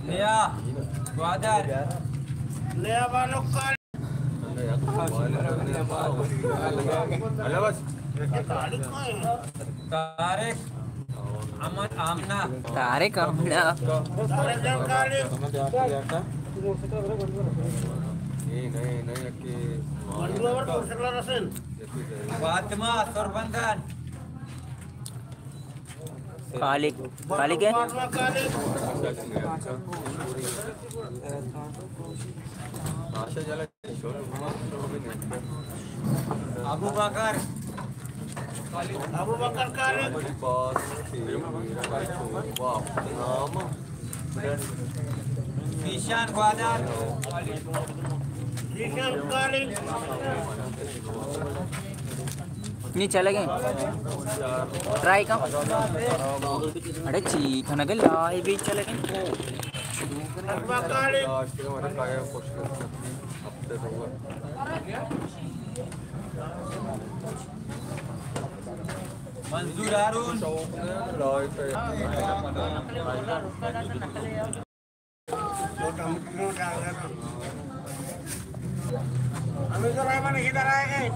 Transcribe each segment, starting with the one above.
نیا گوادر، نیا بانک کالی، طارق، امن، آمنہ۔ طارق، آمنہ۔ طارق جان کالی۔ فاطمہ سربندن۔ خالق، خالق ہے؟ ابو بکر، ابو بکر خالق۔ ذیشان گوادر۔ ذیشان خالق۔ نی چلے گئے۔ ٹرائی کم۔ اڑے چی تھنگے لائے بھی چلے گئے۔ منظور ہارون۔ ہمیں تو رحمان ادھر آئے گئے۔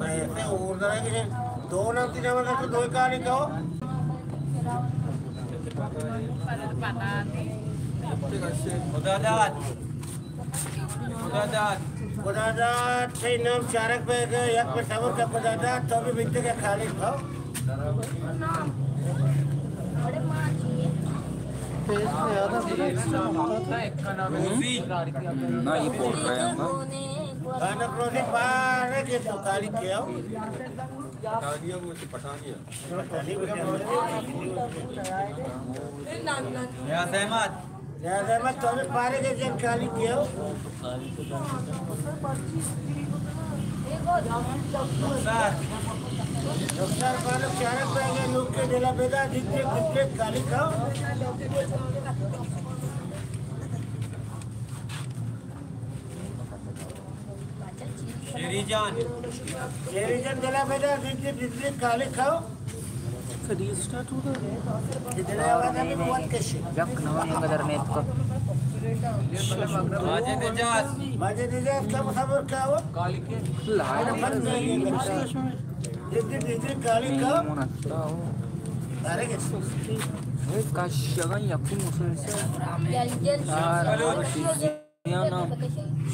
ایسے اور طرح کے دو نام، تین نام تو دو کہانی کہو۔ خدا داد۔ خدا داد۔ خدا داد، تئی نام چارگ بیگ ءَ، یک پر صبر کا خدا داد، تو بھی بیتے کا خالق بھاؤ۔ نہ، یہ پوٹ رہے ہیں نا۔ خالق روزی پار کے تو خالق کے آؤ۔ پٹھانیہ وہ تو پٹھانیہ۔ نیاز احمد۔ نیاز احمد، تو ہمیں پارے کے جن کالی کیا ہو؟ رخسار۔ رخسار پارے چارک پہ گئے لوگ کے دلا بیدا، جتنے کتنے کالی کھاؤ۔ شیری جان۔ شیری جان دلا بیدا، جتنے کتنے کالی کھاؤ۔ کدی اسٹارٹ ہوگا؟ کتنے آواز ابھی بہت کشی۔ یک نوی انگا در نیت کا۔ ماجد اجاز۔ ماجد اجاز کم خبر کیا ہو؟ لائن نمبر نہیں۔ دگہ دگہ کالی کا۔ ارے کس۔ کشگا یکی مسلسل۔ یا نام۔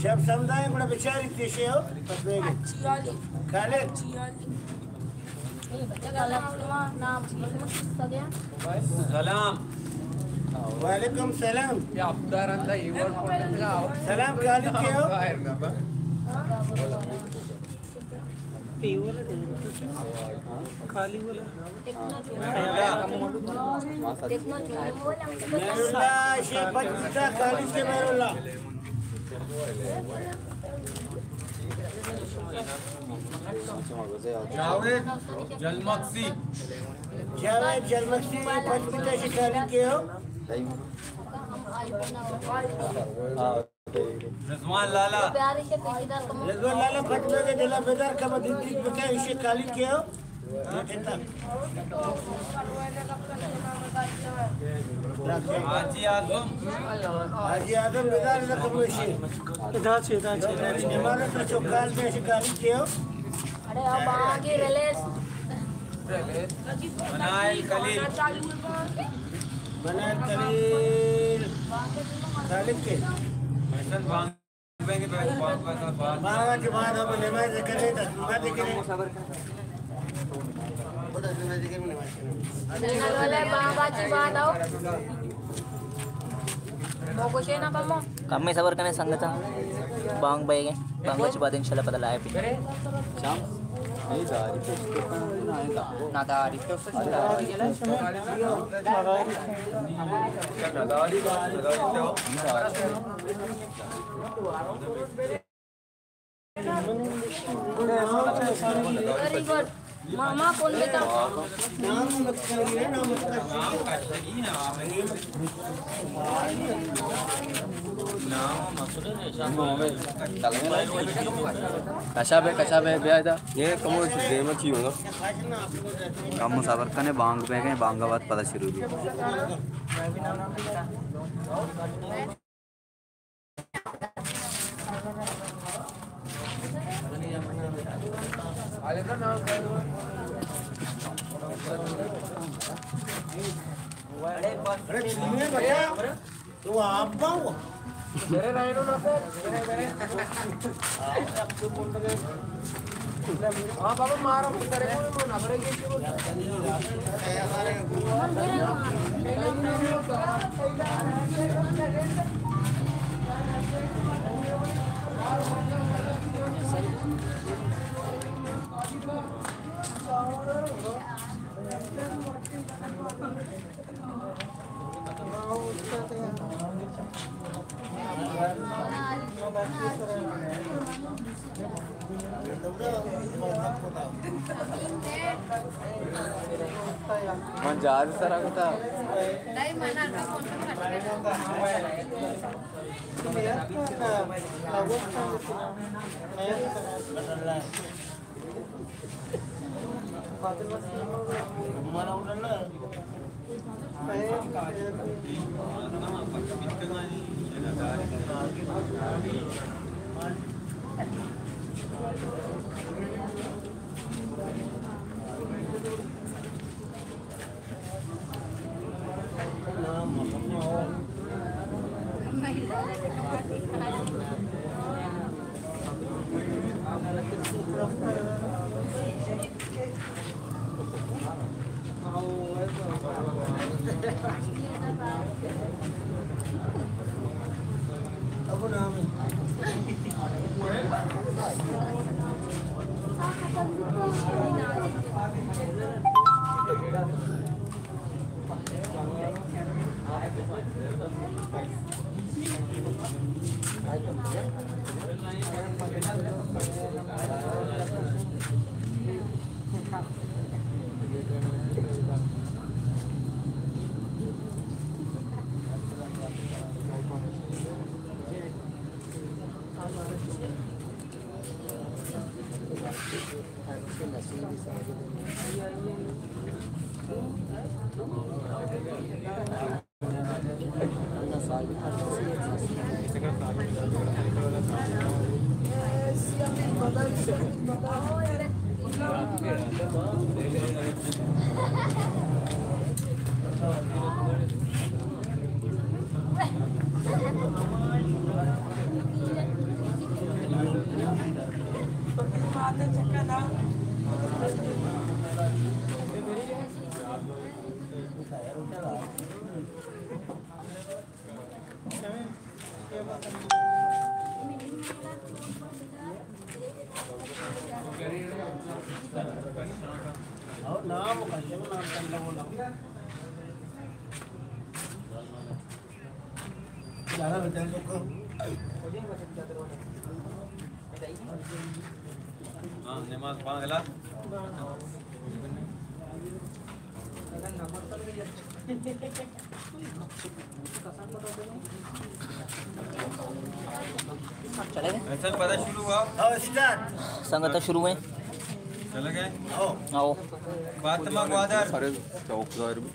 شب سمدائیں گڑا بچاری پیشے ہو۔ پس بیگے۔ خالد۔ سلام۔ وعلیکم سلام۔ سلام، خالد کے ہو؟ پیور۔ خالی والا۔ مہراللہ، شیخ بچہ خالد کے مہراللہ۔ جاوید جلمکسی۔ جاوید جلمکسی، پنچ پنچاسی خالد کے ہو؟ رضوان لالا۔ رضوان لالا، پنچ پنچاسی دلا بیدار کم، دید دید بکا، ایشی خالد کے ہو؟ حاجی اعظم۔ حاجی اعظم بیدار نہ کم ایشی۔ ادا چے، ادا چے، ادا چے۔ عمارت چوکال میں ایشی خالد کے ہو؟ اڑے، اب آگے ریلیس۔ منائل خلیل۔ منائل خلیل۔ خالد کے۔ فیصل بانگ۔ بانگ کے بعد ہم نماز کرے، نماز کرے۔ بانگ کے بعد آؤ۔ کمے صبر کنے سنگتاں۔ بانگ بئیگ ءَ۔ بانگ ءَ چہ بعد انشاءاللہ پدا لائیو۔ نہ داری تو سچ۔ Very good. ماما کون بیتا؟ کشا بے، کشا بے، بیا ادا۔ یہ کمو دیما چی ہوگا؟ کم صبر کنے، بانگ پہ گئے، بانگ بعد پتہ شروع ہوگی۔ من جہاز سرا کتا۔ ہاں، نماز پانگ لا۔ چلے گئے؟ احسن، پتہ شروع ہوا؟ ہاں، اسٹارٹ۔ سنگت شروع ہے۔ چلے گئے؟ ہاں۔ آؤ۔ فاطمہ گوادر۔ ارے، چوکدار بھی۔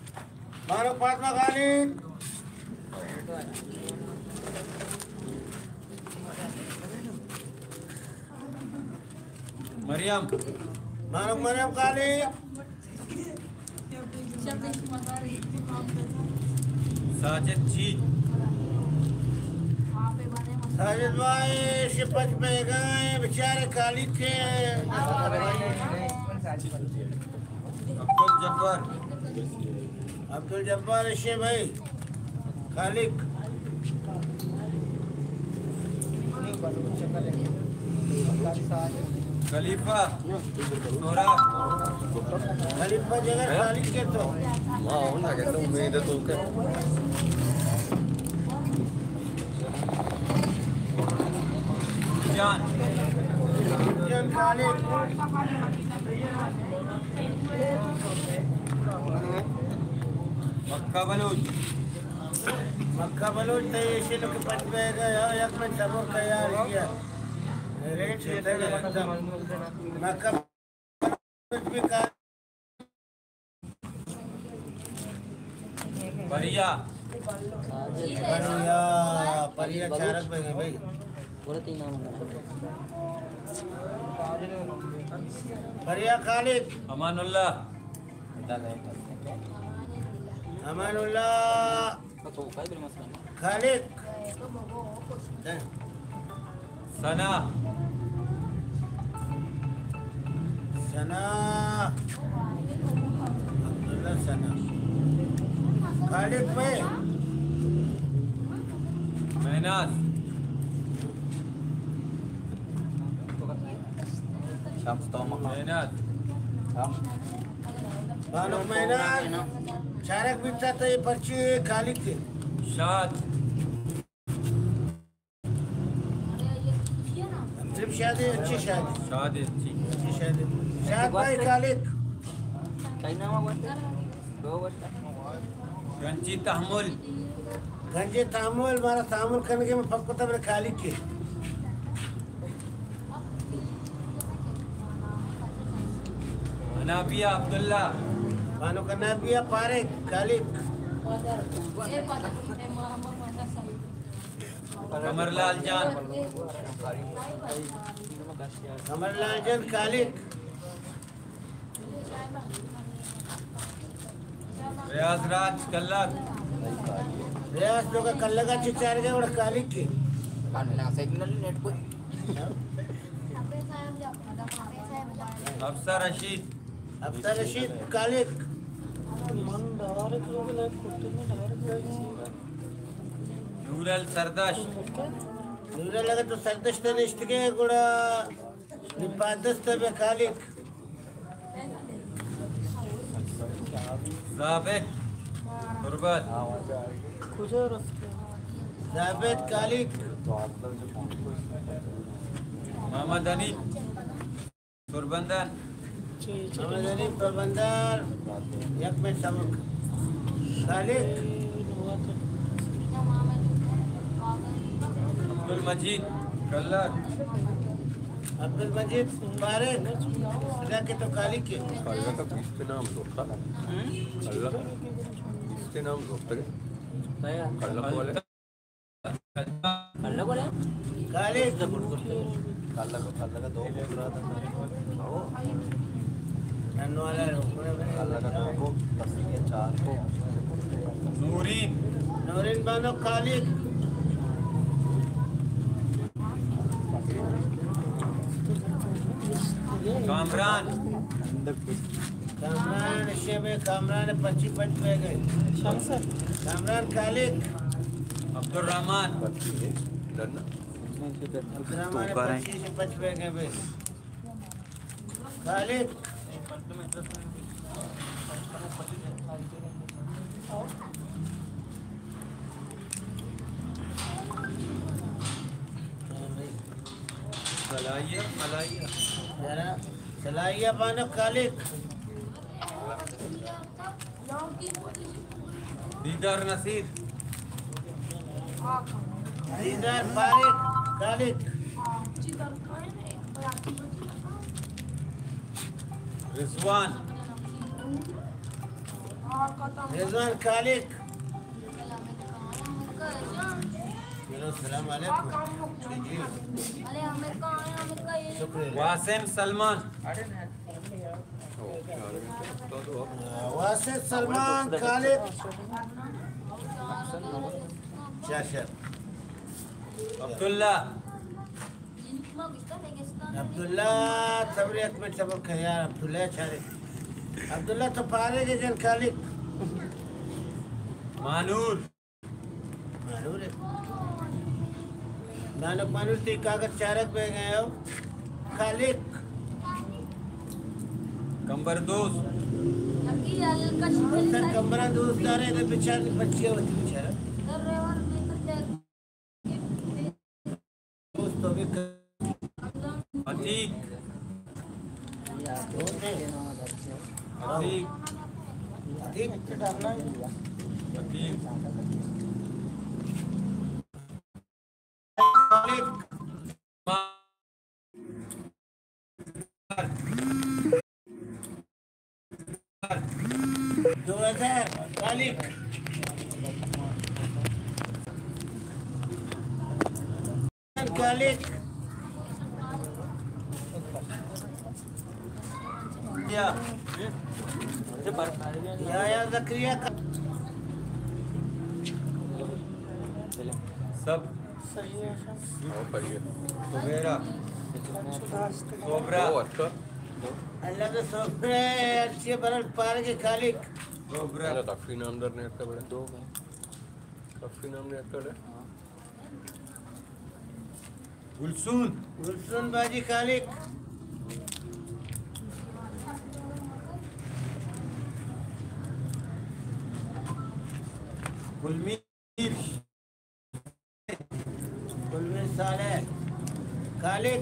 مارو فاطمہ خانی۔ مریم۔ مانک مریم خانی۔ ساجد جی۔ ساجد بھائی، شپت بیگائیں، بیچارے کالی کے۔ عبدالجبار۔ عبدالجبار شے بھائی۔ خالق۔ خلیفہ۔ سہراب۔ خلیفہ جگر خالق کے تو۔ واہ، نہ کہ تو امید تو کہ۔ جان۔ جان خالق۔ مکہ بلوچ۔ مکہ بلوچ، تئی ایشی لوگ پنچ بیگ ءَ، یک منٹ صبر کن یار، مکہ بلوچ بھی کا پریا۔ پریا، پریا چارگ بہ گئے بھائی۔ پریا خالد۔ امان اللہ۔ امان اللہ۔ خالد۔ ثنا۔ ثنا۔ عبداللہ ثنا۔ خالد بھائی۔ مہناز۔ شمس تو مقام۔ مہناز۔ بانک مہناز۔ چارگ بیتا، تئی پرچی خالد کے۔ شاد۔ صرف شادی، اچھی شادی۔ شادی اچھی۔ اچھی شادی۔ شاد بھائی خالد۔ گنجی تحمل۔ گنجی تحمل، مارا تحمل کرنے کے میں پکو تب خالد کے۔ انابیہ عبداللہ۔ بانک انابیہ پارے خالد۔ قمر لال جان۔ قمر لال جان خالد۔ ریاض راج کلک۔ ریاض تو کا کلگا چچار گئے اور خالد کے۔ سگنل نیٹ پر۔ افسر رشید۔ افسر رشید خالد۔ نورل سردشت۔ نورل اگر تو سردشت نشتگے گڑا نی پادست بہ خالد۔ ضابط۔ قربت۔ ضابط خالد۔ محمد حنیف۔ پربندان۔ محمد حنیف پربندان۔ یک منٹ صبر کن۔ خالد۔ عبدالمجید کلر۔ عبدالمجید فارغ۔ ادا کہ تو خالد کے۔ اللہ کا بیست نام زرتا۔ اللہ بیست نام زرتا۔ اللہ کو والے۔ کلر۔ کلر۔ کلر کا دو بکرا تھا۔ کلر کا دو کو، تصدیق چار کو۔ نورین۔ نورین بانو خالد۔ کامران۔ کامران شیبے، کامران پچی پچ بہ گئے۔ شمس۔ کامران خالد۔ عبدالرحمن۔ عبدالرحمن پچی سے پچ بہ گئے بھائی۔ خالد۔ صلاحیہ، صلاحیہ۔ صلاحیہ بانک خالد۔ دیدار نصیر۔ دیدار فارغ خالد۔ رضوان۔ رضوان خالد۔ ہیلو، السلام علیکم۔ جی، جی۔ شکریہ۔ واسم سلمان۔ واسم سلمان خالد۔ شر، شر۔ عبداللہ۔ عبداللہ، صبر، یک منٹ صبر کن یار، عبداللہ چارے۔ عبداللہ تو پارے گے جن خالد۔ مانور۔ مانور ہے۔ نانک مانور تی کاغذ چارک بہ گئے ہو۔ خالد۔ کمبر دوست۔ سر کمبران دوست دارے، ادھر بچار نہیں، بچی ہوتی بچارا۔ دوست تو بھی عتیق۔ ٹھیک۔ دو ہزار، خالق۔ خالق۔ یا۔ یا، یا زکریا۔ سب۔ صحیح ہے۔ صبیرہ۔ صبرا۔ اللہ کا صبر ہے، اچھی برن پار کے خالق۔ صبرا۔ اللہ تخفی نام در نہیں رکھتا بڑا۔ دو۔ تخفی نام نہیں رکھتا بڑا۔ گلسون۔ گلسون باجی خالق۔ گلمی۔ گلمی صالح۔ خالق۔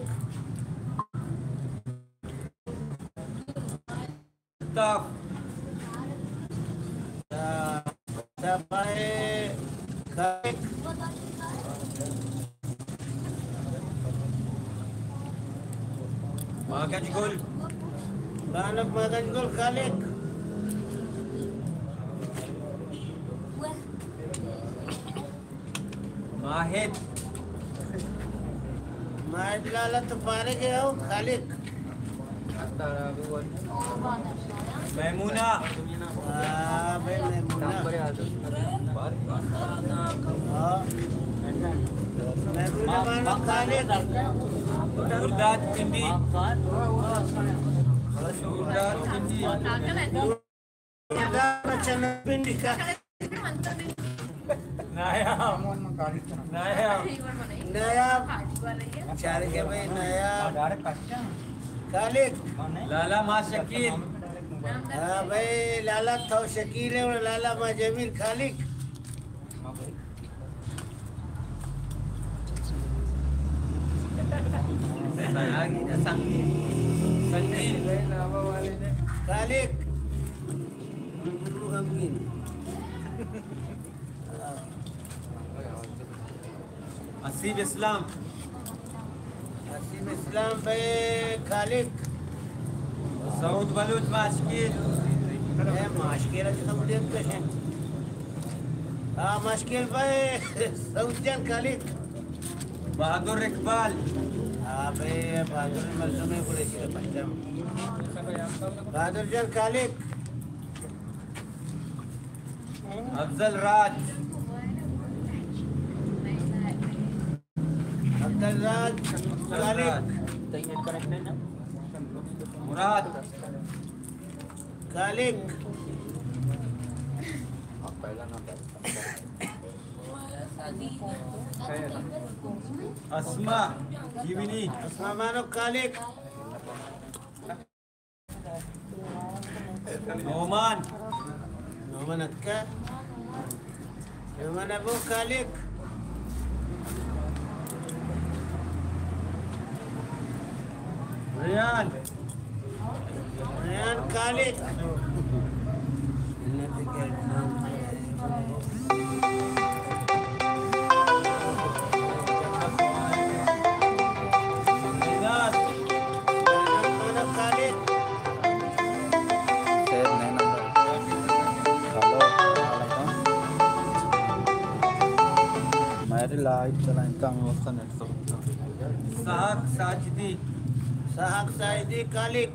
الطاف۔ صفائے خالق۔ ماگنج گل۔ بانک ماگنج گل خالق۔ ماہد۔ ماہد لالا تو پارے گئے ہو خالق۔ میمونہ۔ ہاں بھائی میمونہ۔ ہاں۔ میمونہ مانا خالق۔ گرداد پنڈی۔ گرداد پنڈی۔ نایاب۔ نایاب۔ نایاب۔ چارے کے بھائی نایاب۔ خالق۔ لالا ما شکیل۔ ہاں بھائی، لالا تو شکیل ہے اور لالا ما جمیل خالق۔ خالق۔ حسیب اسلام۔ حسیب اسلام بھائی خالق۔ سعود بلوچ ماشکیل۔ اے ماشکیل اچ سعودیت کشن۔ ہاں ماشکیل بھائی سعود جان خالق۔ بہادر اقبال۔ ہاں بھائی بہادر مردم ہے بڑے سے پنجاب۔ بہادر جان خالق۔ افضل راج۔ افضل راج خالق۔ مراد۔ خالق۔ اسما۔ جیونی۔ اسما مانو خالق۔ نعمان۔ نعمان اتکا۔ نعمان ابو خالق۔ ریان۔ ریان خالق۔ میرے لائیو چلائیں تو ہمیں وقت نیٹ سکتا۔ سحاق ساجدی۔ سحاق ساجدی خالق۔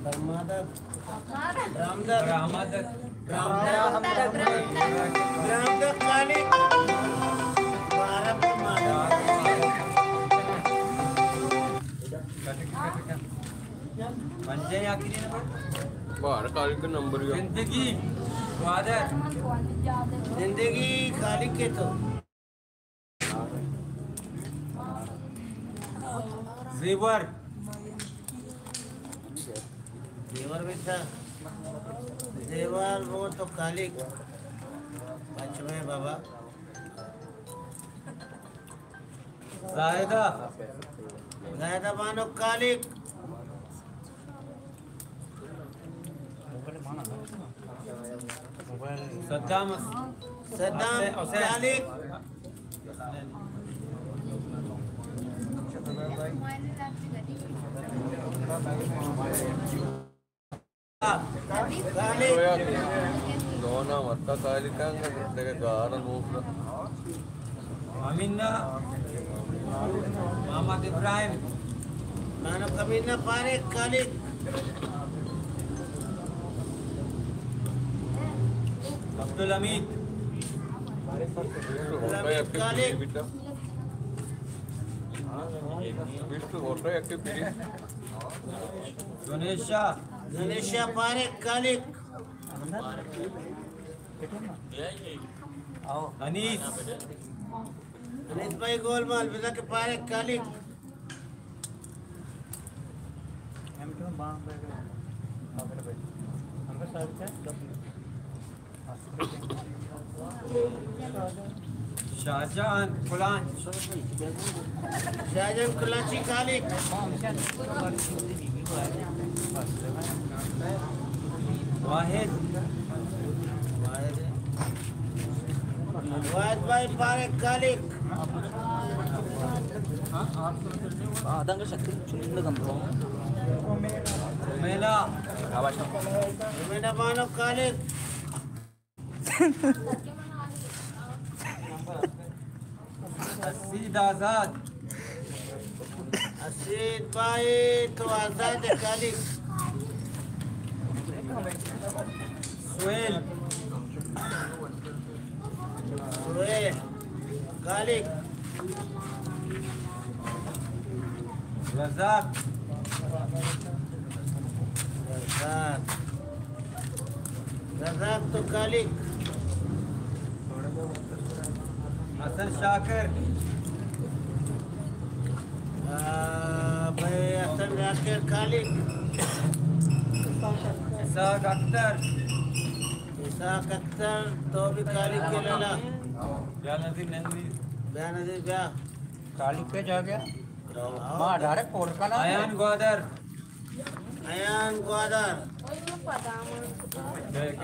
برمادہ۔ برمادہ۔ برمادہ۔ برمادہ خالق۔ بارہ برمادہ۔ پنجے یا کی نمبر؟ بارہ خالق کا نمبر ہی ہے۔ زندگی۔ گوادر۔ زندگی خالق کے تو۔ زیور۔ زیور بیٹا۔ دیوال بو تو کالیک، پنچمے بابا۔ زاہدہ۔ زاہدہ بانک کالیک۔ صدام۔ Saddam Hussein. کالیک۔ دونا وتا کالی کن دگہ گار نوک۔ امینہ محمد ابراہیم۔ نانا کمینہ پارے کالی۔ عبدالحمید۔ عبدالحمید کالی۔ دنیشا۔ دنیشا پارے کالی۔ انیس۔ انیس بھائی گول مال بزا کے پارے کالی۔ شاہجان کلانچ۔ شاہجان کلانچی کالی۔ واحد۔ واحد۔ واحد بھائی پارے کالی۔ آدنگ شکل چنین لگم۔ مینا۔ مینا بانو کالی۔ اسید آزاد۔ اسید بھائی تو آزاد کالی۔ سہیل۔ سہیل۔ کالی۔ رزاق۔ رزاق۔ رزاق تو کالی۔ حسن شاکر۔ آ، بھائی حسن شاکر کالی۔ اسحاق اختر۔ اسحاق اختر تو بھی کالی کے لیلا۔ بیا نظیر نندی۔ بیا نظیر بیا۔ کالی پہ جا گیا۔ ما ڈائریکٹ پول کنا۔ ایان گوادر۔ ایان گوادر۔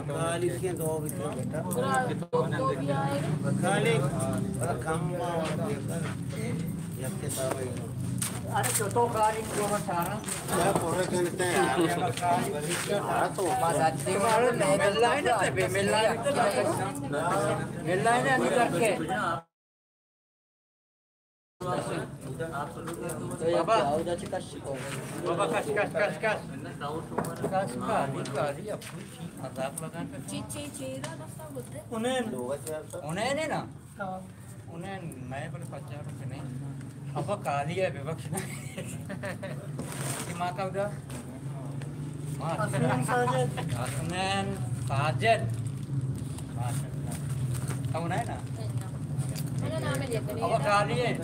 کالی کے دو بھی تو بیٹا۔ کالی کم۔ یک کتاب ہے۔ ارے جو تو کالی کو بتا رہا۔ پورے کھیلتے ہیں۔ ہاں تو۔ ملا ہے نا، ملا ہے نا، نہیں کر کے۔ بابا۔ بابا، کش، کش، کش، کش۔ کش، کالی، کالی، اب کوئی چیز مذاق لگا کر۔ چی، چی، چی، را دستا بولتے؟ انہیں، انہیں نے نا۔ ہاں۔ انہیں میں بولے پچاس روپے نہیں۔ ابا کالی ہے، بے بخش نہیں۔ کہ ماں کا ادھر؟ ماں حسنین ساجد۔ حسنین ساجد۔ ماشاءاللہ۔ تو نہیں نا؟ میرا نام ہے لیتے نہیں۔ ابا کالی ہے۔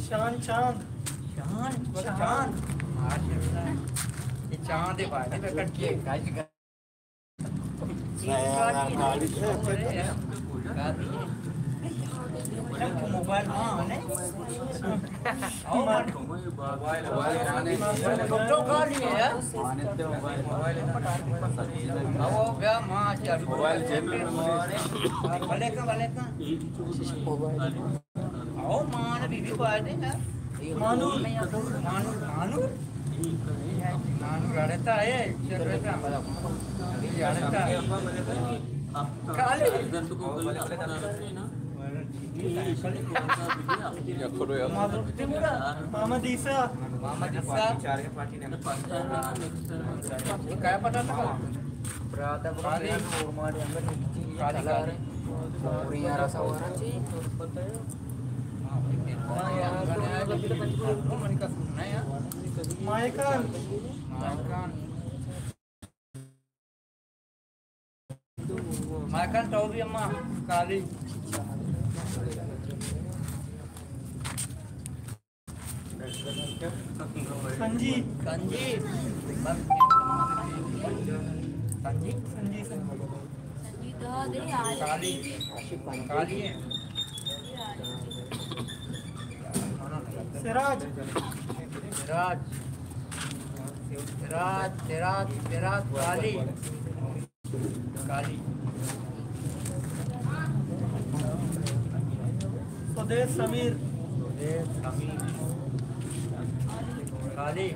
شان چاند۔ شان چاند۔ ماشاءاللہ۔ یہ چاند ہے بھائی، میں کٹ کے۔ موبائل ہاں، نے؟ موبائل۔ او مان بی بی باید ہے نا۔ مانو۔ مانو، مانو۔ مانو رڑتا ہے، چل رہتا۔ رڑتا۔ کالے۔ محمد عیسیٰ۔ محمد عیسیٰ۔ کیا پتا تھا؟ برادر، برادر۔ کالے۔ کالے۔ اور یار ایسا ہو رہا ہے۔ مائیکل۔ مائیکل تو بھی اما کالی۔ سنجی۔ سنجی۔ سنجی۔ سنجی۔ کالی۔ کالی۔ سراج۔ سراج۔ سراج، سراج، سراج، کالی۔ کالی۔ سدیس سمیر۔ سدیس سمیر۔ کالی۔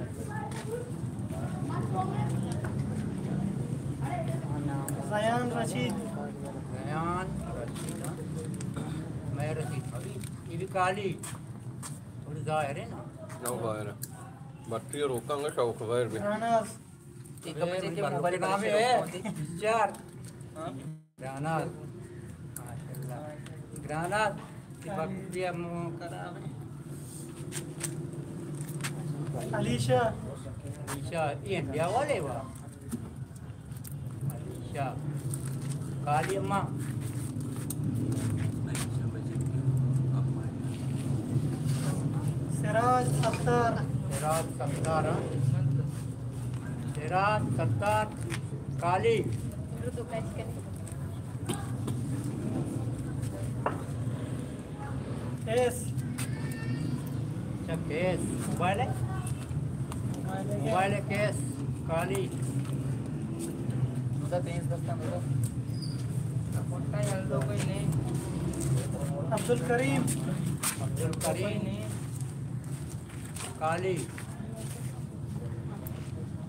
زیان رشید۔ زیان رشید۔ مہر رشید۔ یہ بھی کالی۔ تھوڑی ظاہر ہے نا؟ نو ظاہر ہے۔ بٹی روکاں گے شوق غیر بھی۔ راناز۔ ٹھیک ہے، مجھے کہ موبائل نام ہے۔ چار۔ گراناز۔ ماشاءاللہ۔ گراناز۔ یہ وقت بھی اب خراب ہے۔ علی شاہ۔ علی شاہ، یہ انڈیا والے وا۔ علی شاہ۔ کالی اماں۔ سراج ستار۔ سراج ستار، ہاں۔ سراج ستار، کالی۔ کیس۔ اچھا، کیس۔ موبائل ہے؟ موبائل ہے۔ موبائل ہے، کیس۔ کالی۔ عبدالکریم۔ عبدالکریم۔ کالی۔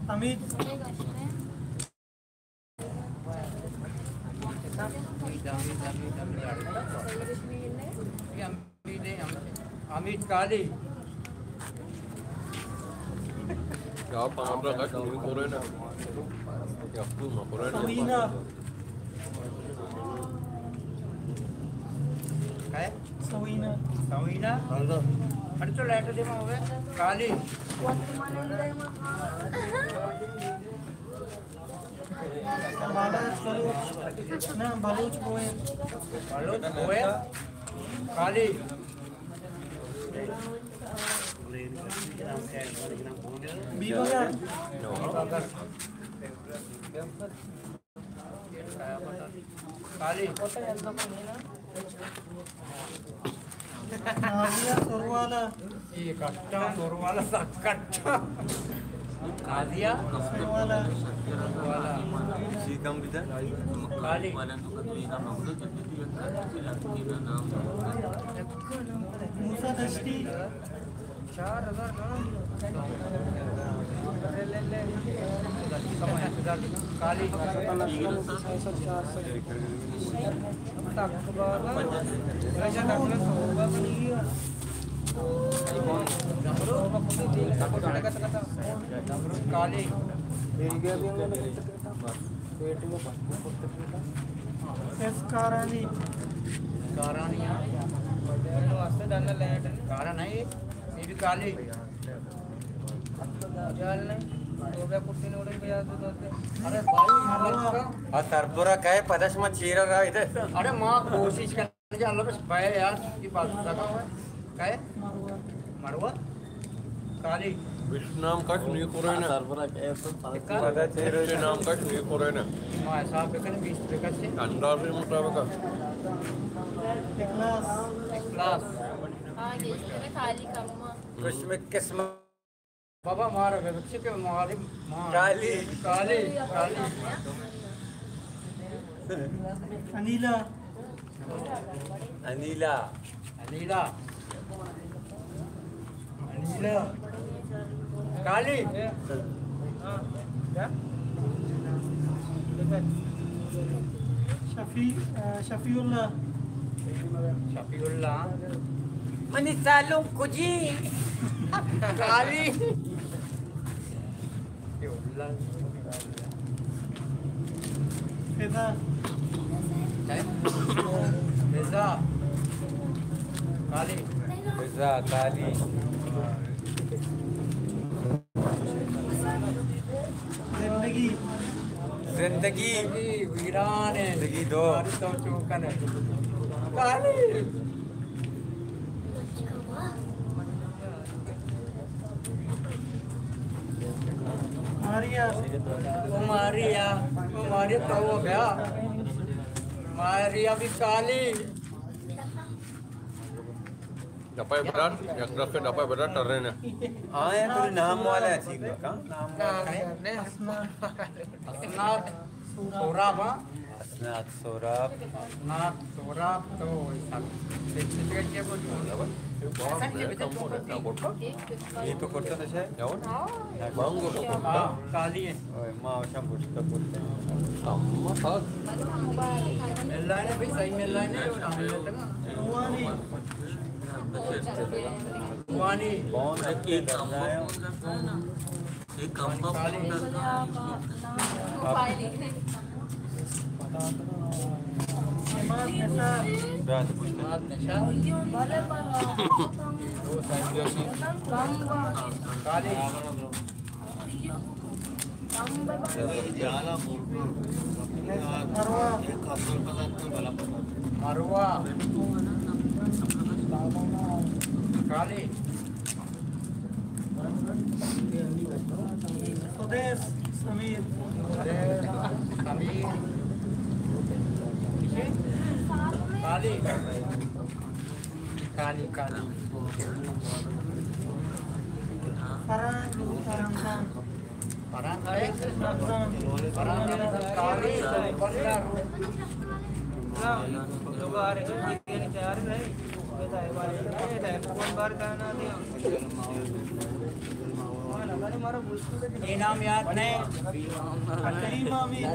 حمید۔ حمید کالی۔ یا پاندا کش نہیں کرے نا۔ یا تو نہ کرے نا۔ سوینا۔ کیا ہے؟ سوینا۔ سوینا؟ اڑے تو لیٹر دے میں ہوئے۔ کالی۔ بالاچ بلوچ۔ نہ، بلوچ بوئے۔ بلوچ بوئے۔ کالی۔ بیبگر۔ کالی۔ نازیہ سروالا۔ یہ کٹا سروالا، سک کٹا۔ نازیہ سروالا۔ سروالا۔ کالی۔ موسیٰ دشتی۔ ایس کارانی۔ کارانی، ہاں۔ کارا نہیں، یہ بھی کالی۔ ارے بھائی، ہاں، سربرا کہے پدش ما چیرا رہا ادھر۔ ارے ماں کوشش کر۔ اللہ بس بھائی یار، یہ بات لگا ہوا ہے۔ کیا ہے؟ مروت۔ کالی۔ وش نام کش نہیں کرے نا۔ سربرا کہے تو پدش نام کش نہیں کرے نا۔ ہاں، حساب بکن، بیس بکن سے۔ اندازے مطابق۔ اخلاص۔ اخلاص۔ ہاں، یہ کالی کم۔ قسمت۔ بابا مارا بے بچے کے مارے مار۔ کالی۔ کالی، کالی۔ انیلا۔ انیلا۔ انیلا۔ انیلا۔ کالی۔ شفیع، شفیع اللہ۔ شفیع اللہ۔ منی سالوں کجی۔ کالی۔ فضا۔ فضا۔ کالی۔ فضا، کالی۔ زندگی۔ زندگی۔ ویران ہے۔ زندگی دو۔ کالی۔ ماریا، او ماریا، او ماریا تو بیا۔ ماریا بھی کالی۔ دپا بدار، یک دفعہ دپا بدار، ٹرین ہے۔ آئے تو نام والا ہے، ٹھیک ہے، نام والا ہے۔ اسناد سوراب، ہاں؟ اسناد سوراب۔ اسناد سوراب تو سرٹیفکیٹ کیا بولتے ہیں؟ یہ تو کرتا تھا شاید۔ ہاں، کالی ہے۔ اوئے، ما وشم پوچھتا پوچھتا۔ مل رہا ہے نا بھائی، صحیح مل رہا ہے نا، جو نام ملتا ہے۔ وانی۔ کون ہے؟ مروہ۔ کالی۔ سدیش سمیر۔ سدیش سمیر۔ کالی۔ کالی، کالی۔ فرحان، فرحان خان۔ فرحان خان۔ فرحان خان۔ کالی۔ یہ نام یاد نہیں۔ کریم حمید۔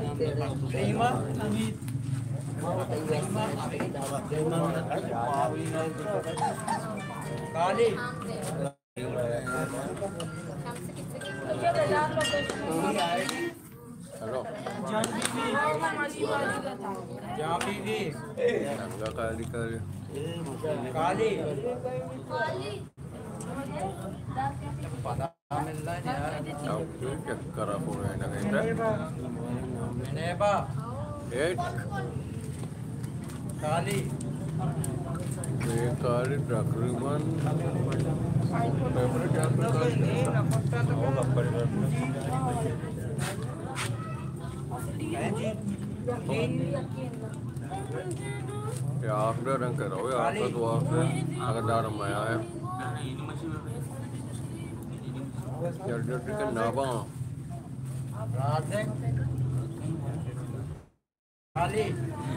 کریم حمید۔ کالی۔ ہیلو۔ جان بی بی۔ جان بی بی۔ کالی، کالی۔ کالی۔ پتا مل رہا ہے یار۔ اب کیوں چکر آپ ہو گئے نا کہیں پہ؟ منیبا۔ ایک۔ کالی۔ یہ کالی تقریباً یا آپ نے رنگ کرو، یا آپ کا دعا سے اگر دار میں آیا۔ جلدی جلدی کے نابا۔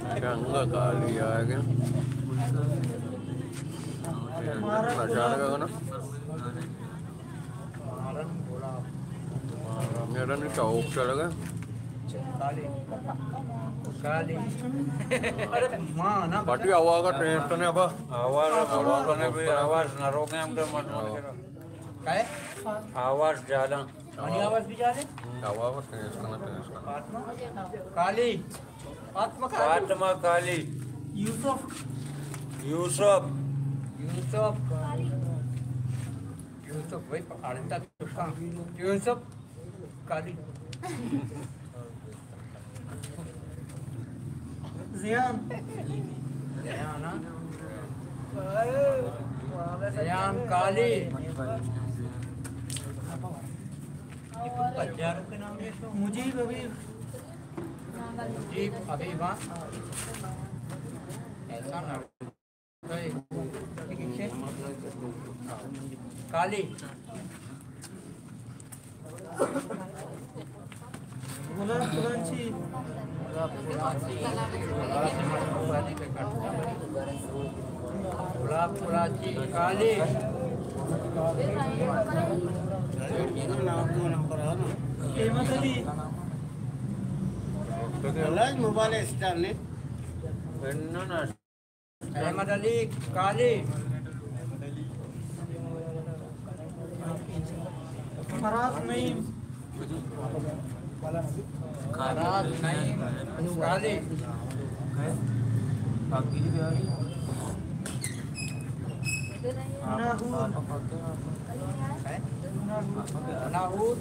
رنگ کالی آ گیا۔ نشان کا نا۔ میرا نہیں چاہوک چڑھ گیا۔ پارٹی آواز کا ٹینس تو نہیں ابا۔ آواز، آواز نے بھی آواز نہ روکے ہم تو مت۔ کئے؟ آواز زیادہ۔ منی آواز بھی جا لے۔ آواز بس ٹینس کرنا، ٹینس کرنا۔ فاطمہ۔ کالی۔ فاطمہ کالی۔ فاطمہ کالی۔ یوسف۔ یوسف۔ یوسف۔ یوسف بھائی پکاڑتا چکا۔ یوسف کالی۔ زیان۔ زیان، ہاں۔ زیان کالی۔ مجیب حبیب۔ مجیب حبیب، ہاں۔ ایسا نہ کالی۔ گلاب کراچی۔ گلاب کراچی، کالی۔ احمد علی۔ موبائل اسٹار نے۔ احمد علی کالی۔ فراز نعیم۔ فراز نعیم کالی۔ مناہور۔ مناہور۔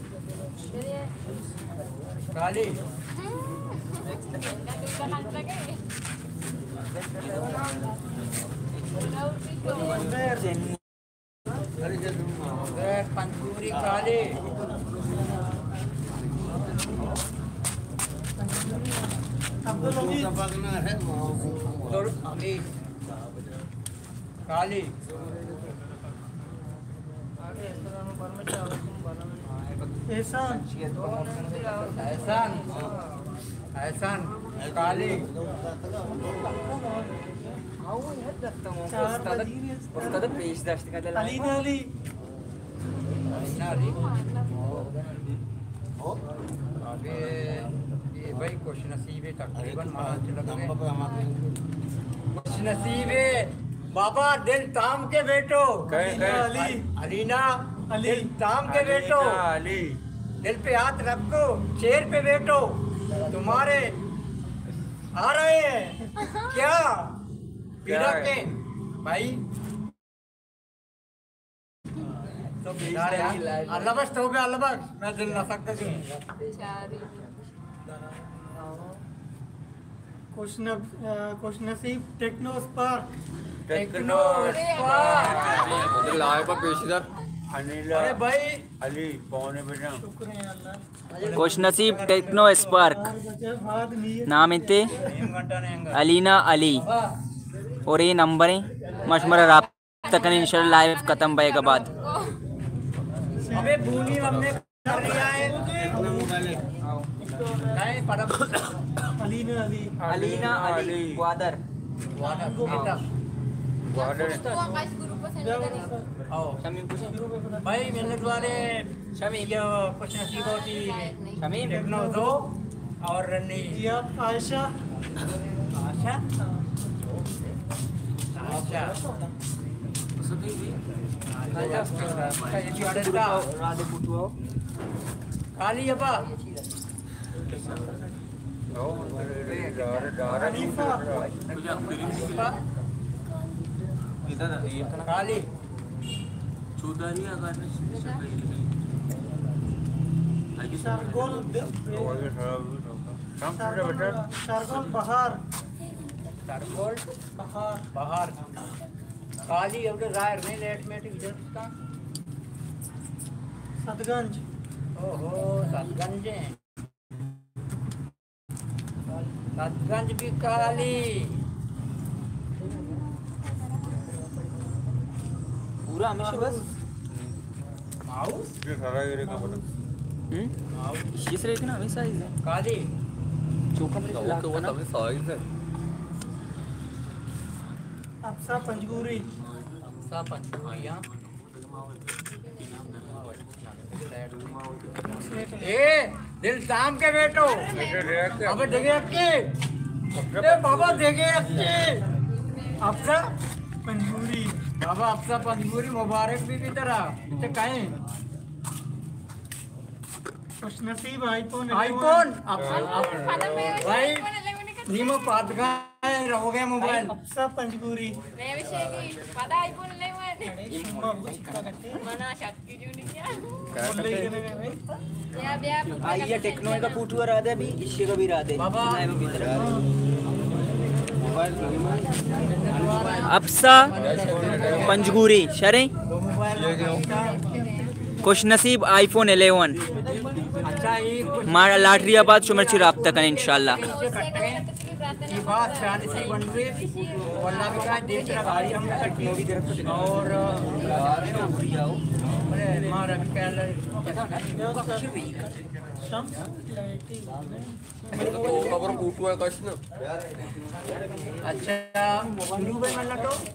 کالی۔ زید پنجگوری کالی۔ عبدالحمید۔ کالی۔ احسان۔ احسان۔ احسان۔ کالی۔ استاد پیش داشت۔ علی نالی۔ ابے، اے بھائی خوش نصیب ہے، تقریباً مارا چلا گئے۔ خوش نصیب ہے بابا، دل تام کے بیٹھو۔ کئے، کئے؟ علی۔ علینا، علی۔ دل تام کے بیٹھو۔ علینا، علی۔ دل پہ ہاتھ رکھو، چیئر پہ بیٹھو۔ تمہارے آ رہے ہیں۔ کیا؟ کیا پیڑا ہے؟ کے بھائی۔ اللہ بخش، تو بھی اللہ بخش، میں دل نہ سکتا جی۔ خوش نب-، آ، خوش نصیب Tecno Spark. Tecno Spark. Live پیش دار۔ انیل۔ ارے بھائی۔ علی، پونے بجا۔ شکر ہے اللہ۔ خوش نصیب ٹیکنو اسپارک۔ نام انت علینا علی۔ اور یہ نمبر ہیں، ما شمارا رابطہ کنیں انشاءاللہ لائیو ختم بئیگ ءَ بعد۔ ابے بونی ہم نے کر لیا ہے۔ علینا علی۔ علینا علی، گوادر۔ گوادر۔ گوادر۔ بھائی منت والے۔ شمیم۔ یہ خوش نصیب ہوتی۔ شمیم۔ ٹیکنو دو اور رنی۔ جی آپ عائشہ۔ عائشہ؟ عائشہ۔ عائشہ، یہ بھی آڈر تھا۔ کالی ابا۔ حنیفہ۔ کالی۔ شرگل۔ شرگل بہار۔ شرگل بہار۔ بہار۔ کالی اب ظاہر نہیں، لیٹ میٹ ادھر کا۔ ستگنج۔ اوہو، ستگنج ہیں۔ ستگنج بھی کالی۔ پورا ہمیشہ بس۔ ماؤس؟ یہ سارا یہ ریکھا بنا۔ ہم؟ ماؤس۔ اسی سے ریکھنا ہمیں سائز ہے۔ کالی۔ چوکا میں لاکھ وہ نا۔ ہمیں سائز ہے۔ افسا پنجگوری۔ افسا پنجگوری، ہاں۔ اے، دل تام کے بیٹھو۔ ابے دگے اکی۔ اے بابا دگے اکی۔ افسا پنجگوری۔ بابا افسا پنجگوری مبارک بھی بھی ترا۔ تے کہیں۔ خوش نصیب آئی فون آئی الیون۔ فون، اب، اب، بھائی، نیمو پادگا ہے، رہو گئے موبائل۔ افسا پنجگوری۔ میں وشے کی پدا آئی فون الیون۔ منا شک کی جو نہیں کیا۔ بیا، بیا، آئی یہ ٹیکنو کا فوٹو را دے بھی، اسی کا بھی را دے۔ بابا۔ افسا پنجگوری، شریں؟ خوش نصیب آئی فون الیون۔ مارا لاٹری آباد شمر چی رابطہ کن انشاءاللہ۔ اور خبر فوٹو ہے کچھ نا۔ اچھا، شروع میں مطلب تو،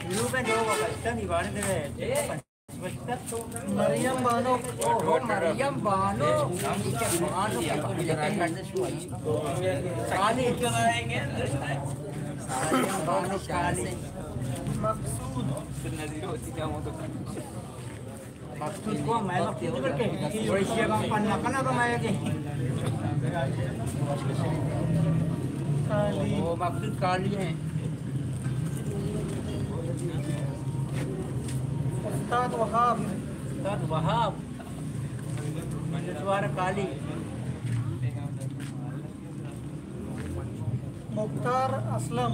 شروع میں دو وقت نہیں بارے دے۔ مریم بانو۔ اوہو، مریم بانو۔ بانو۔ کالی۔ مریم بانو کالی۔ مقصود۔ مقصود کو میں مقصود کر کے۔ وہ اسی کا پن نہ کرنا تو میں کہ۔ کالی۔ وہ مقصود کالی ہیں۔ استاد وہاب۔ استاد وہاب۔ دوارہ کالی۔ مختار اسلم۔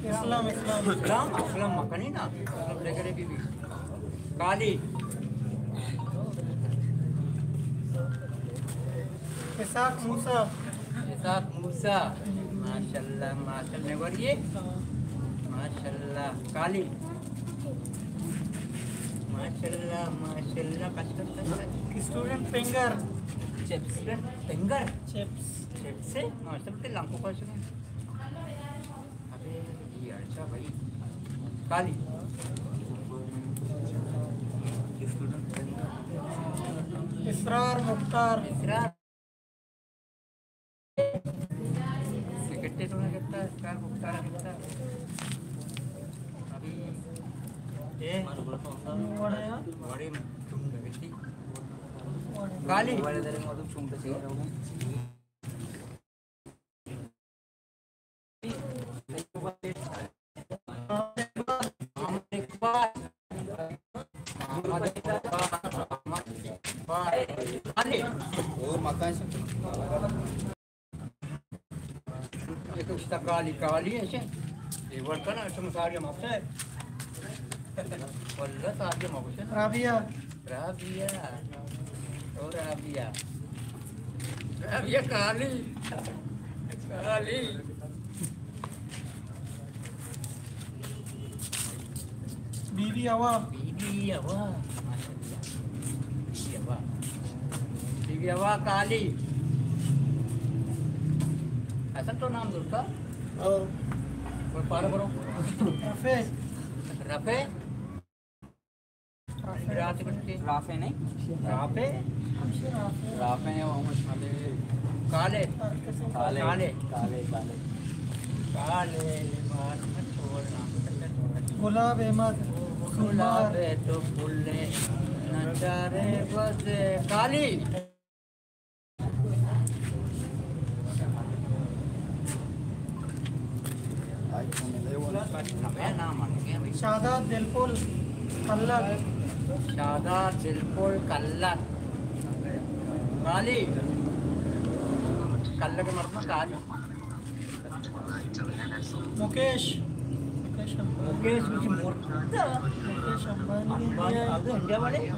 اسلم، اسلم۔ اسلم، اسلم مکنی نا۔ اسلم لے کرے بی بی۔ کالی۔ اسحاق موسیٰ۔ موسیٰ۔ ماشاءاللہ، ماشاءاللہ، نگوریے۔ ماشاءاللہ، کالی۔ ماشاءاللہ، ماشاءاللہ، کشکش، کشکش۔ Student finger. Chips, finger? Chips. Chips ہے؟ ماشاءاللہ، تے لانکو کشکش۔ ابے، یہ اچھا بھائی۔ کالی۔ Student finger. Israr Mukhtar. Israr. Cigarette تو نہ کرتا، اسکار بکتا نہ کرتا۔ ابھی اے وڑے چوم کرتی۔ کالی۔ وڑے در مدو چوم کرتی۔ کالی، کالی ہے۔ یہ ورکر ہے، شما ساری ہم افسر۔ واللہ ساری ہم افسر۔ رابعہ۔ رابعہ۔ او رابعہ۔ رابعہ کالی۔ کالی۔ بی بی ہوا۔ بی بی ہوا۔ ماشاءاللہ۔ بی بی ہوا۔ بی بی ہوا کالی۔ حسن تو نام درکا؟ او۔ کوئی پارا برو۔ رفع۔ رفع۔ رات بچے۔ رافع نہیں؟ رافع؟ رافع ہے، وہ مجھ میں کالے۔ کالے۔ کالے۔ کالے، کالے۔ کالے، بات مت چھوڑنا۔ گلاب احمد۔ گلاب ہے تو پھولے نہ چارے بس کالی۔ شاداب دلپل کلک۔ شاداب دلپل کلک۔ کالی۔ کلک مردم کالی۔ مکیش۔ مکیش امبانی۔ مکیش امبانی۔ امبانی، اب انڈیا والے۔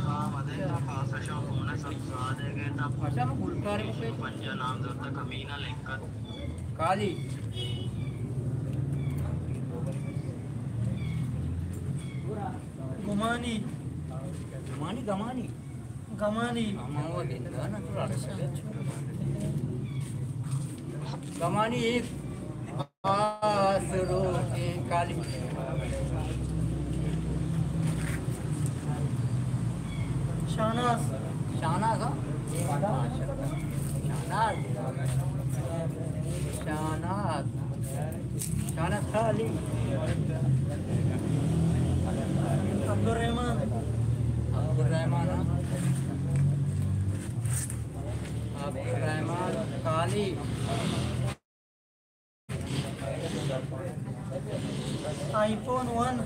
اچھا، وہ گلکار ہے مکیش۔ کالی۔ گمانی۔ گمانی، گمانی۔ گمانی۔ گمانی ایک۔ آسرو کے کالی۔ شاہناز۔ شاہناز، ہاں؟ شاہناز۔ شاہناز۔ شاہناز کالی۔ عبدالرحمن۔ عبدالرحمن، ہاں؟ عبدالرحمن کالی۔ آئی فون ون۔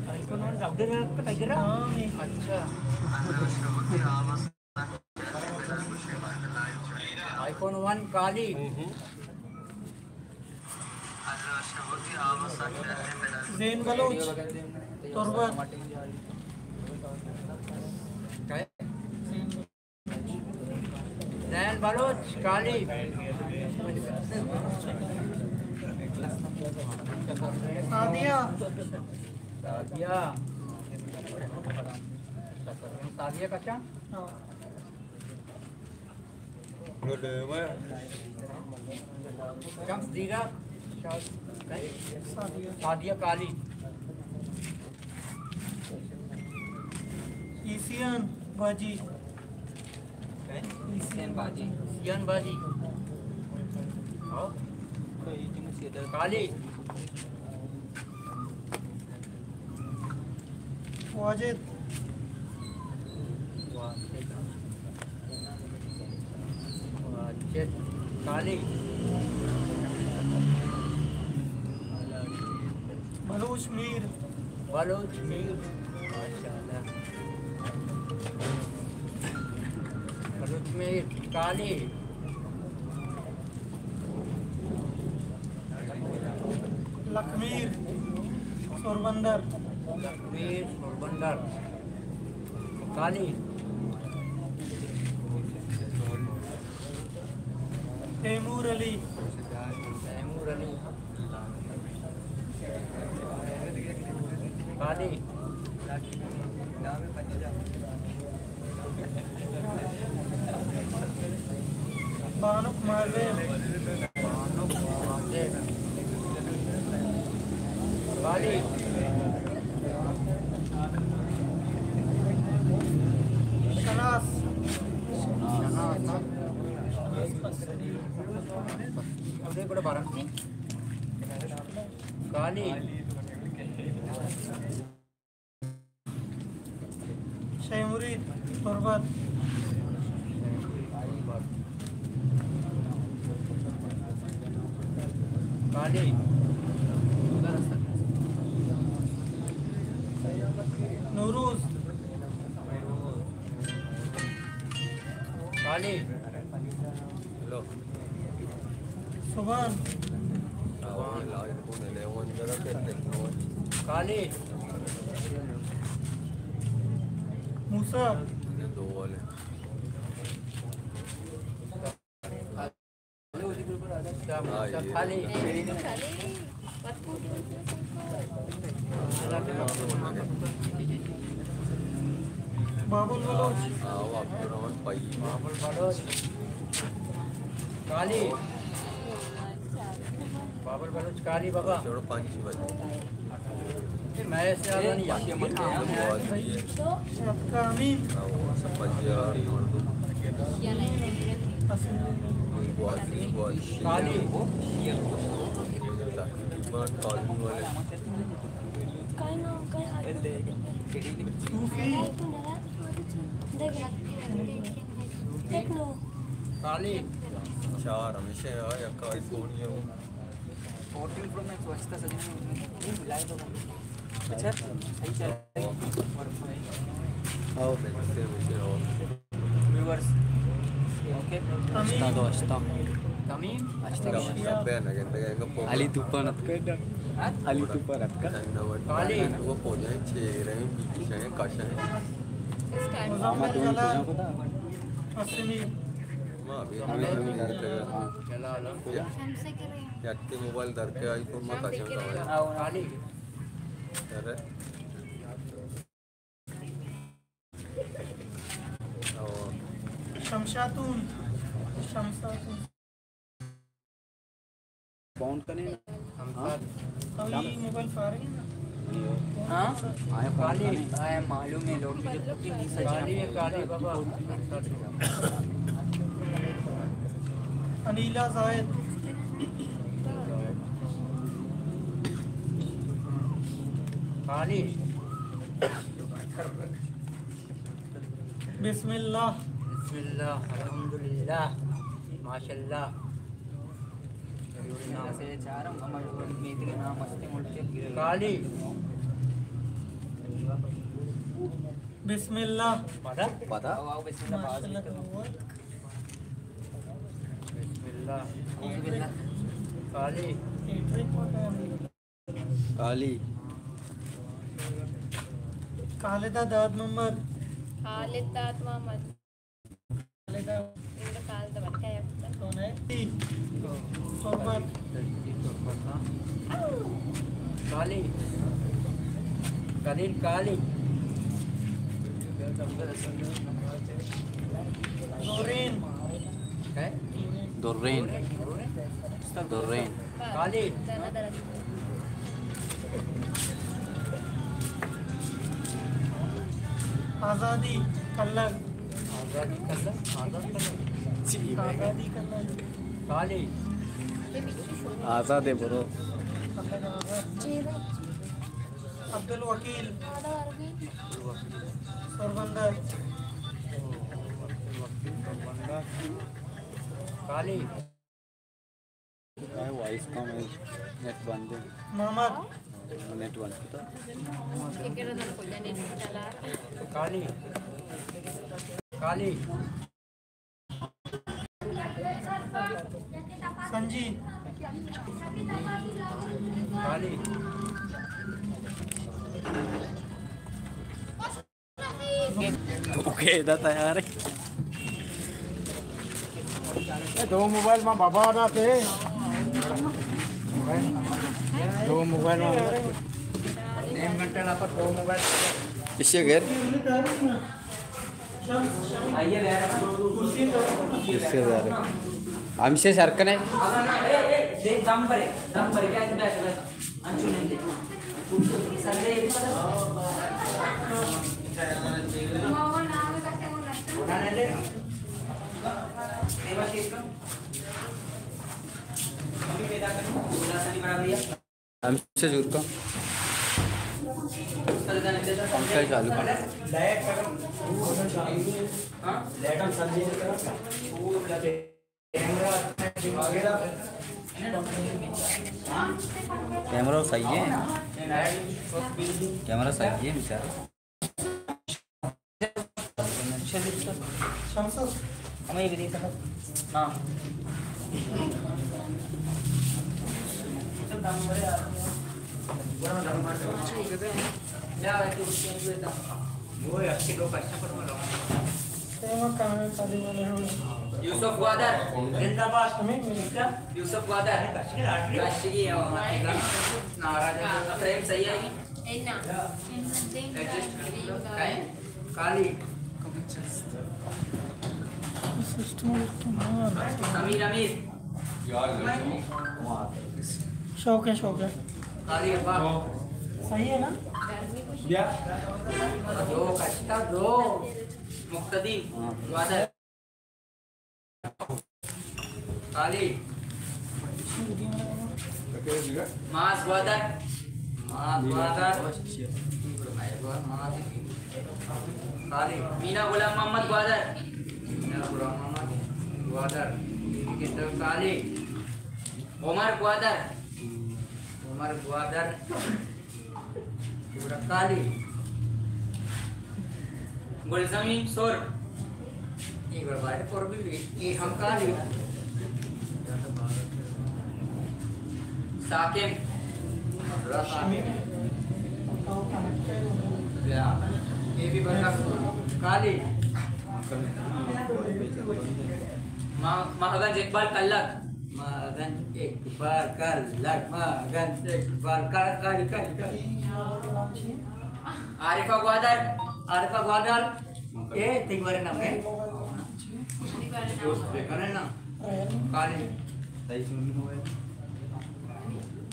آئی فون ون اپڈیٹ ہے آپ کا ٹائگر؟ ہاں، میں۔ اچھا۔ آئی فون ون کالی۔ زین بلوچ، تربت۔ زین بلوچ، کالی۔ سعدیہ۔ سعدیہ۔ سعدیہ کچا؟ ہاں۔ شمس دیرہ۔ سعدیہ کالی۔ ایسیان باجی۔ ایسیان باجی۔ ایسیان باجی۔ ہاں۔ کالی۔ واجد۔ واجد۔ کالی۔ بلوچ میر۔ بلوچ میر۔ ماشاءاللہ۔ بلوچ میر۔ کالی۔ لکھمیر، سوربندر۔ لکھمیر، سوربندر۔ کالی۔ تیمور تیمور علی۔ خالی۔ بانک مازیب۔ بانک مازیب۔ خالی۔ شناس۔ شناس۔ خالی۔ شے مرید، تربت۔ خالی۔ نوروز۔ خالی۔ سبحان۔ خالی۔ موسیٰ۔ خالی۔ بابل بلوچ۔ بابل بلوچ۔ خالی۔ بابل بلوچ خالی بابا۔ میں سے آدمی۔ شفقت امین۔ خالی۔ صوفی۔ خالی۔ چار ہمیشہ ہے، یک آئی فون یہ ہو۔ فورٹین پرو میکس واسطہ سجن میں ملائے تو اچھا، صحیح چل رہا ہے۔ آؤ۔ ویورز۔ اوکے۔ اشتا دو اشتا۔ تمیم۔ اشتا دو اشتا۔ علی طوفان اتکا۔ ہاں؟ علی طوفان اتکا۔ خالی۔ وہ پوجا چے رہے ہیں، بیچ ہیں، کاشا ہیں۔ محمد اون کجا پتا؟ ما ابھی ہمیں ہمیں گھر پہ گئے۔ یکے موبائل در کے آئی فون ما کاشا کا۔ خالی۔ ارے۔ شمشاتون، شمشاتون۔ فون کنے نا۔ ہاں؟ تو یہ موبائل فارغ ہے نا؟ ہاں؟ آئے فون کنے۔ آئے معلوم ہے لوگ مجھے پوری نہیں سچ ہے۔ انیلا زاہد۔ خالی۔ بسم اللہ۔ بسم اللہ، الحمدللہ، ماشاءاللہ۔ خالی۔ بسم اللہ۔ پدا؟ پدا؟ ماشاءاللہ۔ بسم اللہ۔ خالی۔ خالی۔ خالدہ داد محمد۔ خالد داد محمد۔ خالدہ۔ خالدہ بچہ ہے۔ کون ہے؟ تربت۔ خالی۔ خلیل خالی۔ نورین۔ ہے؟ درین۔ درین۔ خالی۔ آزادی کلگ۔ آزادی کلگ؟ آزاد کلگ؟ جی، آزادی کلگ۔ خالی۔ آزاد ہے برو۔ عبدالوکیل۔ سربندر۔ خالی۔ وائس کم ہے، نیٹ بند ہے۔ محمد۔ نیٹ بند کتا۔ خالی۔ خالی۔ سنجی۔ خالی۔ تو کیدا تیار ہے؟ اے دو موبائل ما بابا داتے۔ دو موبائل ما نیم گھنٹہ نا پر دو موبائل۔ اسے غیر۔ اسے ظاہر ہے۔ ہم سے سر کنے۔ ہم سے زور کا۔ پنکھا ہی چالو کر۔ کیمرہ صحیح ہے۔ کیمرہ صحیح ہے بیچارہ۔ ہمیں بھی دیکھا۔ ہاں۔ یوسف گوادر۔ زندہ باد۔ یوسف گوادر۔ کشگی ہے۔ ناراض ہے۔ فریم صحیح ہے۔ ایڈجسٹ کر۔ کالی۔ سمیر امیر۔ شوق ہے، شوق ہے۔ کالی ابا۔ صحیح ہے نا؟ دو کشتا دو۔ مقتدی۔ گوادر۔ کالی۔ ماس گوادر۔ ماس گوادر۔ کالی۔ مینا غلام محمد گوادر۔ مینا غلام محمد گوادر۔ کالی۔ عمر گوادر۔ عمر گوادر۔ گڑا کالی۔ گلزمین سر۔ اے گڑا باید پر بھی، اے ہم کالی۔ ساکن۔ یا، اے بھی بندہ کالی۔ ما-، مہگنج اقبال کلک۔ مہگنج اقبال کلک، مہگنج اقبال کلک، کالی، کالی، کالی۔ عارفہ گوادر۔ عارفہ گوادر۔ اے تئی بارے نام ہے؟ دوست بکنے نا۔ کالی۔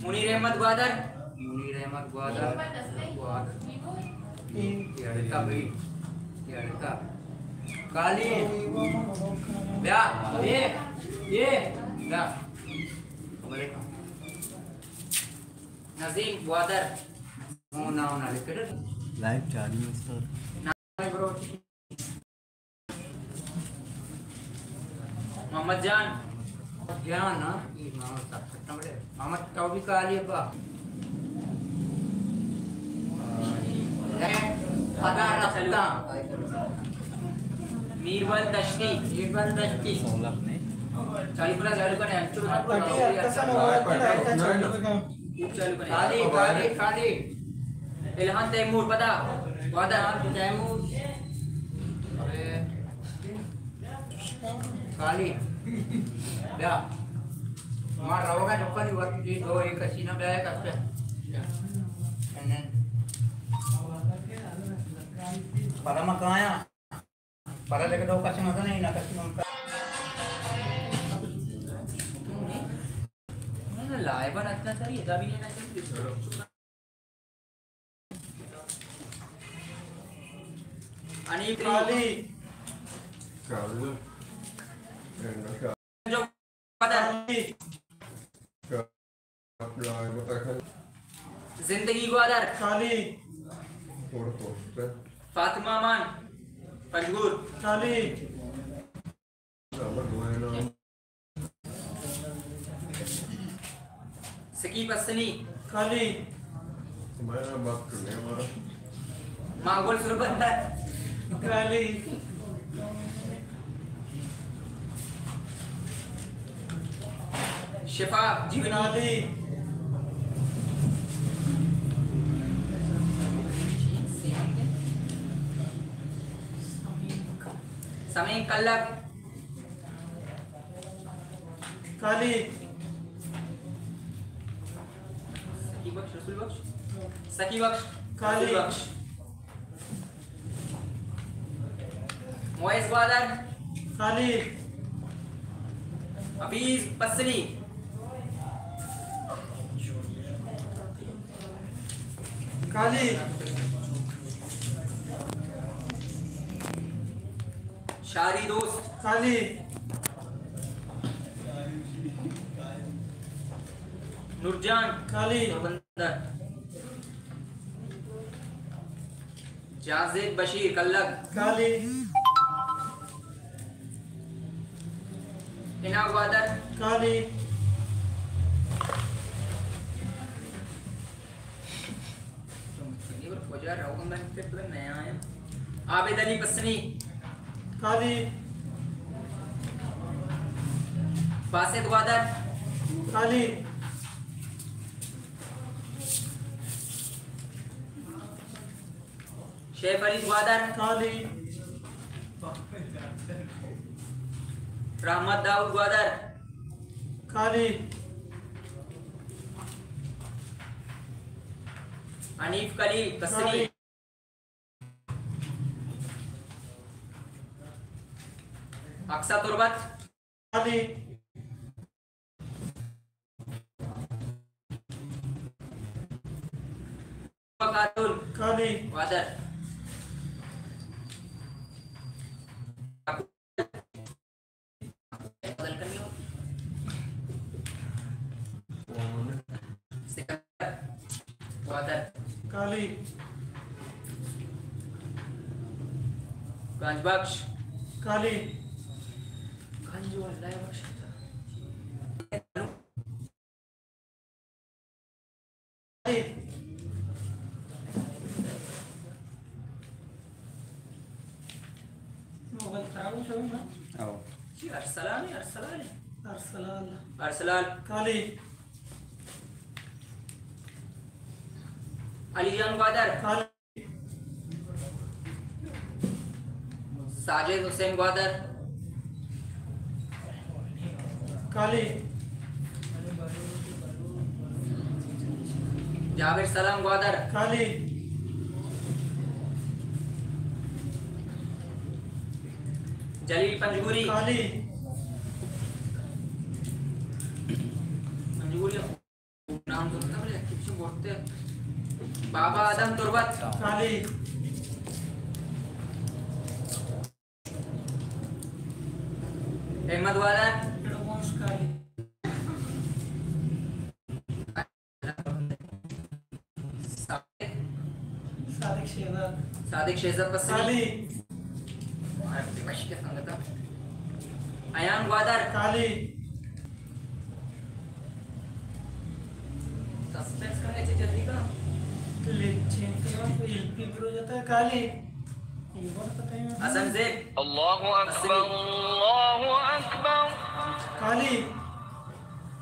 منیر احمد گوادر۔ منیر احمد گوادر۔ گوادر۔ یہ اڑتا بھائی۔ یہ اڑتا۔ کالی۔ بیا۔ یہ۔ یہ۔ بیا۔ نظیم گوادر۔ ہوں، ناؤ نہ لکھ۔ لائیو چالو ہے سر۔ محمد جان۔ جان، ہاں، یہ محمد صاحب ختم ہے۔ محمد تو بھی کالی ابا۔ خدا رفتہ۔ میربل دشتی۔ میربل دشتی۔ چالو کرا، چالو کرا، چالو کرا۔ کالی، کالی، کالی۔ الہان تیمور پدا۔ وعدہ۔ الہان تیمور۔ کالی۔ بیا۔ ما روگا چکانی وقت دی دو ایک اسی نہ بیا کرتے۔ پدا ما کایا۔ پدا دیکھ دو کسی مزہ نہیں، نہ کسی مزہ۔ لائبن اتنا ساری ادا بھی نہیں نہ چلتی۔ انیب کالی۔ زندگی گوادر۔ کالی۔ فاطمہ امان۔ پنجگور۔ کالی۔ سکی پسنی۔ کالی۔ ماگل سربندر۔ کالی۔ شفا جیونی۔ کالی۔ سمین کلک۔ کالی۔ سخی بخش، رسول بخش۔ سخی بخش، کالی۔ رسول بخش۔ معز گوادر۔ کالی۔ حفیظ پسنی۔ کالی۔ شاری دوست۔ کالی۔ نورجان۔ کالی۔ بندر۔ جہانزیب بشیر کلگ۔ کالی۔ حنا گوادر۔ کالی۔ کجا روگ ءَ من پت نہ آیاں۔ عابد علی پسنی۔ کالی۔ باسط گوادر۔ کالی۔ شیف علی گوادر۔ کالی۔ رحمت داؤد گوادر۔ کالی۔ حنیف کلی کسنی۔ کالی۔ اقصی تربت۔ کالی۔ خاتون۔ کالی۔ گوادر۔ بدل کرنی ہو۔ سکندر۔ گوادر۔ کالی۔ گنج بخش۔ کالی۔ گنج واللہ بخش۔ او۔ جی، ارسلان، ارسلان۔ ارسلان۔ ارسلان۔ کالی۔ علی جان گوادر۔ کالی۔ ساجد حسین گوادر۔ کالی۔ جابر سلام گوادر۔ کالی۔ جلیل پنجگوری۔ کالی۔ پنجگوری۔ نام زرتہ بلے یکے چو برتے۔ بابا آدم تربت۔ کالی۔ احمد والا۔ صادق شہزاد۔ صادق شہزاد پسنی۔ کالی۔ ایان گوادر۔ کالی۔ سسپینس کرنے چے جلدی کا۔ لچین تو ایل پی برو جاتا ہے کالی۔ یہ بات پتہ ہے۔ حسن زیب۔ اللہ اکبر، اللہ اکبر۔ کالی۔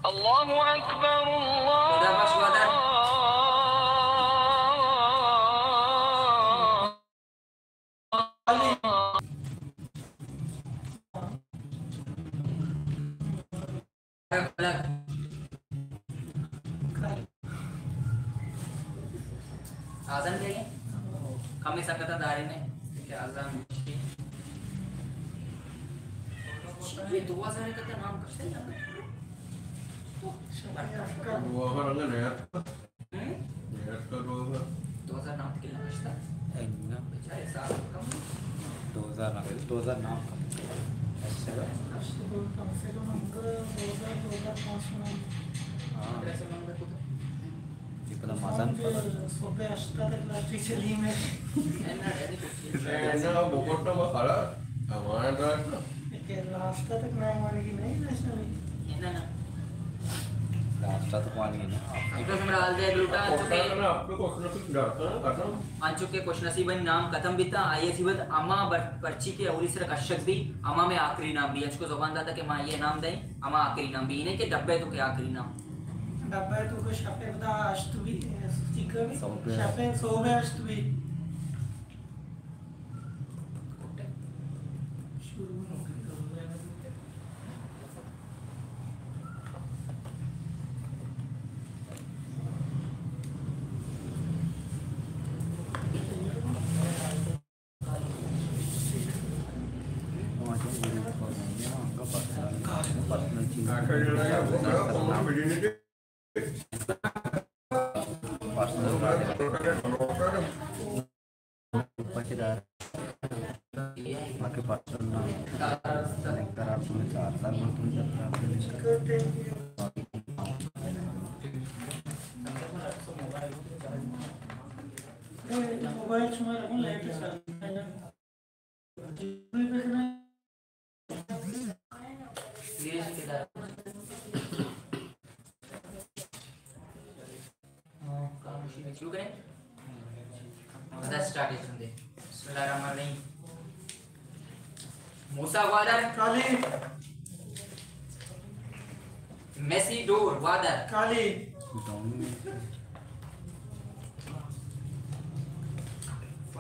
اللہ اکبر، اللہ۔ خدا بخش گوادر۔ آزان دے گے؟ کمی سکتا دارے نے کہ آزان یہ دو ہزار کتا نام کرتے ہیں۔ دو ہزار اگر نیا۔ ہم؟ دو ہزار نام کلا نشتا۔ انگا۔ بچارے سال کم۔ دو ہزار نام، دو ہزار نام کم۔ اچھا۔ کم سے کم ہم دو ہزار، دو ہزار پانچ نام۔ ہاں۔ پندرہ سو نام رکھو تو۔ یہ پتا مزن پتا۔ صبح ہشت تک لاٹری چلی میں۔ ایسا بکوٹا بخارا، ہمارا ڈرائیو نا۔ کہ لاسٹ تک نام آنے کی نہیں، ویسے نہیں۔ نہ، نہ۔ لاسٹ تک وانی نہ۔ انچو کہ خوش نصیب ءِ نام ختم بیتا، آئی ءَ چہ بعد ہما بر-، پرچی کہ اولی سر کشگ بی، ہما مئے آخری نام بی۔ انچو کہ زبان داتا کہ ما آئی ءَ نام دئیں، ہما آخری نام بی۔ یہ نہیں کہ ڈبہ تو کہ آخری نام۔ ڈبہ تو کہ شپے بدا اشت بی، سیکھا بی۔ شپے صبح اشت بی۔ شروع نہ کرے۔ پرسنل چیز، پرسنل، پرسنل باقی پرسنل نام، سلیکٹ کرا، تمہیں چار سال میں تمہیں جب موبائل شمار لیٹسٹ شروع کریں؟ بسم اللہ الرحمن الرحیم۔ موسیٰ گوادر۔ کالی۔ میسی ڈور گوادر۔ کالی۔